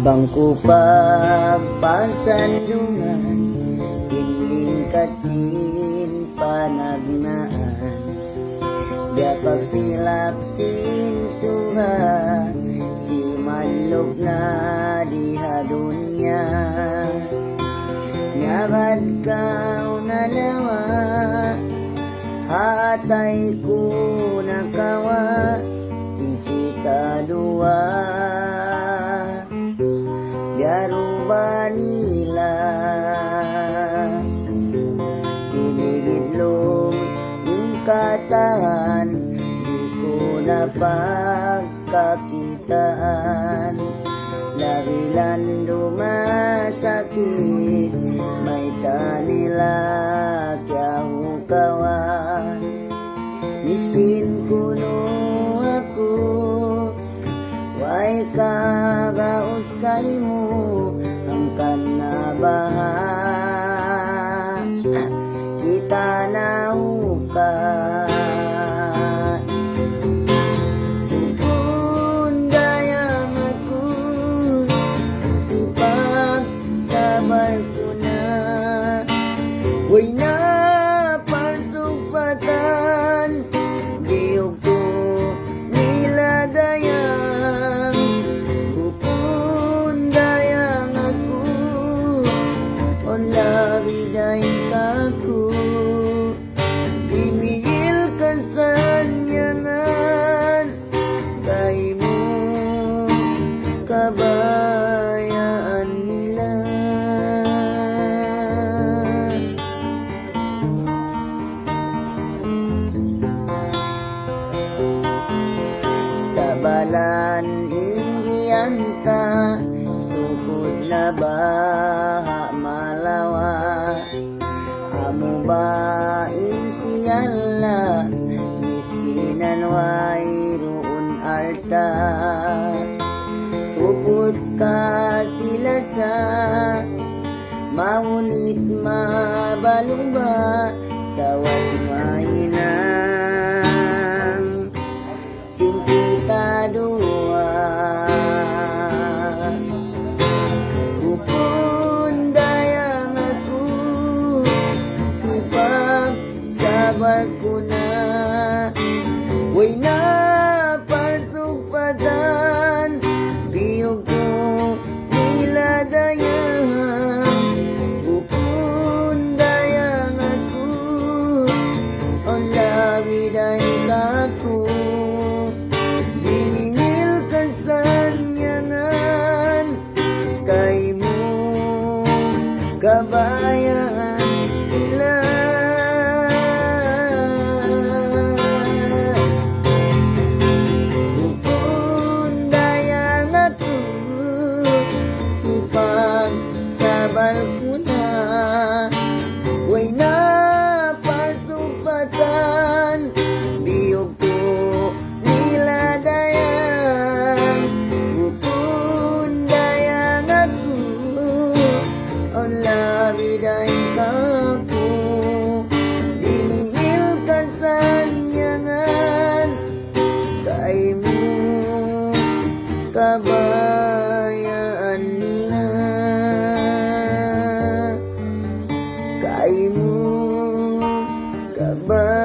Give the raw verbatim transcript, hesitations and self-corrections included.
Bang ku pagpasandungan in lingkat sin panagnaan, biya' pagsilap sin suga, simadlup na di ha dunya. Nagad kaw na lawa', ha atay ku na kawa', in kita duwa. Biya' ruba nila, timigidlum in katan, di' ku na pagkakitaan. Labi landu' masakit, mayta' nila kiyahukawan. Miskin kunu' aku, way kagaus kaymu, hangkan na baha' kita nahuka. Bukun dayang aku, ipagsabar ku na, way na pagsugpatan, biyugtu' nila dayang. Bukun dayang aku, awn labi dayn kāku', dimihil kasannyangan kaymu, kabayaan nila. Sabalan in giyanta, sukud na baha' malawa'. Amu ba in siyala, miskinan wayruun alta'. Tuput ka sila sa mahunit mabaluba, sawat mahinang sin kita duwa. Bukun dayang aku, ipagsabar ku na, way na pagsugpatan, biyugtu' nila dayang. Bukun dayang aku, awn labi dayn kāku', dimihil kasannyangan kaymu, kabayaan nila. Bukun dayang aku, ipagsabar ku na, way na pagsugpatan, biyugtu' nila dayang. Bukun dayang aku, awn labi dayn kāku', dimihil kasannyangan kaymu, kabayaan nila. Kaymu, kabayaan